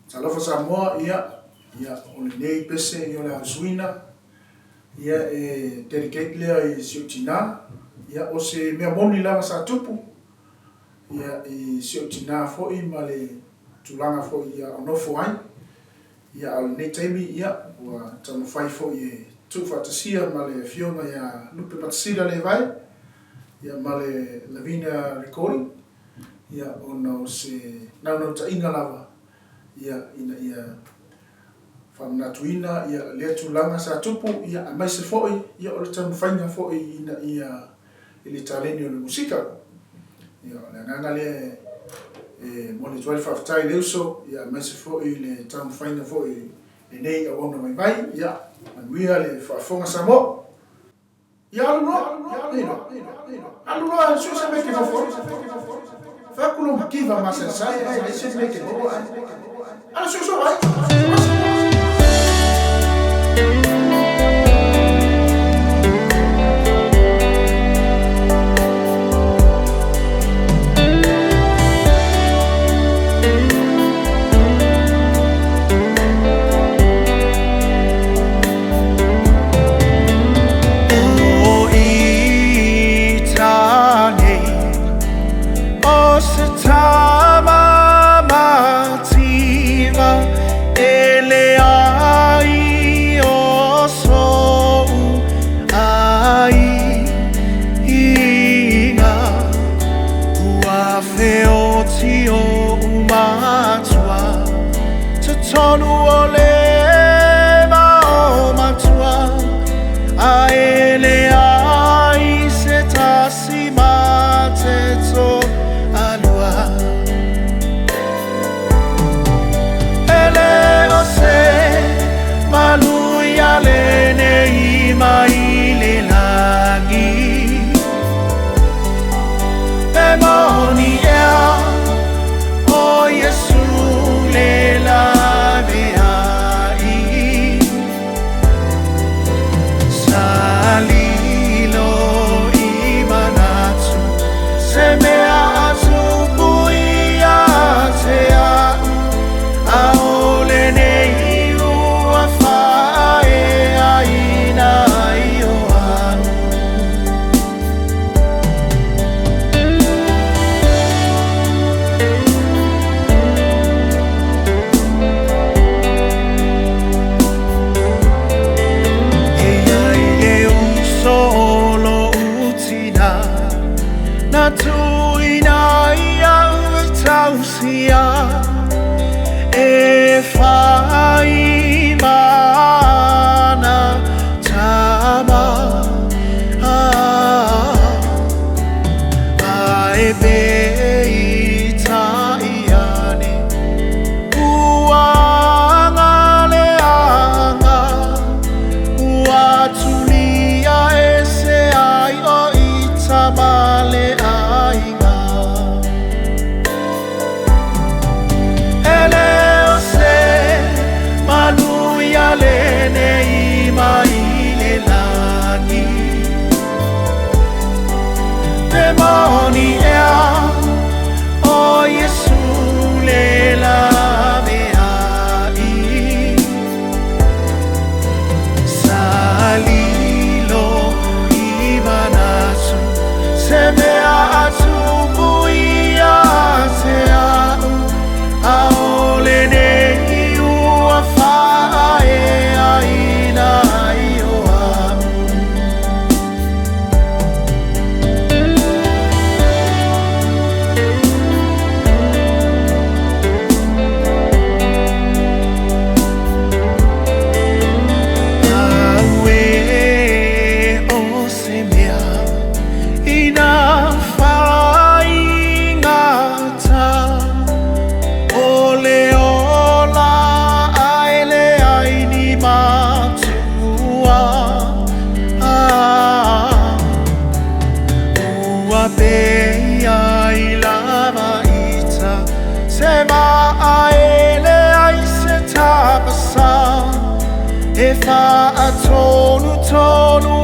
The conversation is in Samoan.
Talofa Samoa, ia, ia, o lenei pese ia o le a usuina, ia e dedicate lea i si ou tina, ia o se mea moni lava sa tupu, ia i si ou tina foi ma le tulaga foi ia o nofo ai, ia a o lenei taimi ia ua taumafai foi e tuufaatasia ma le afioga ia Lupe Matasila Levae, ia ma le Lavina Recording, ia ona o se naunautaiga lava ia ina ia faamanatuina ia lea tulaga sa tupu, ia aemaise foi ia o le taumafaiga foi ina ia i le taleni o le musika. Ia o le agaga lea e momoli atu ai le faafetai i le uso, ia aemaise foi le taumafaiga foi i lenei auauna vaivai. Ia manuia le faafofoga Samoa. Ia alu loa, alu loa, sue se mea e te nofo ai. Fai atu lou mativa masalasala, e leai se mea e te maua ae. Ala sue sou aiga. O i tāne o se tama mativa e le ai o sou ai inga ua feoti o umatua totonu o le mao matua a e le ai se tasi ma te to alua. E le o se malu ia lenei mai le lagi. E moni ea o Iesu le lave ai. Sa lilo i manatu se mea atupu ia te au a o lenei ua faaeaina ai o au. E ai le uso o lou tina na tuuina ai au e tausia e fai mana tama a e peitai ane ua galeaga ua tulia e se ai o i tamale aiga. E le o se malu ia lenei mai le lagi. Pe moni ea o Iesu le lave ai. Sa lilo i manatu se mea atupu ia te au a o lenei ua faaeaina ai o au. Aue o se mea ina faigata o le ola ae leai ni matua ua pei ai lava ita se maa e leai se tapasa e faatonutonu.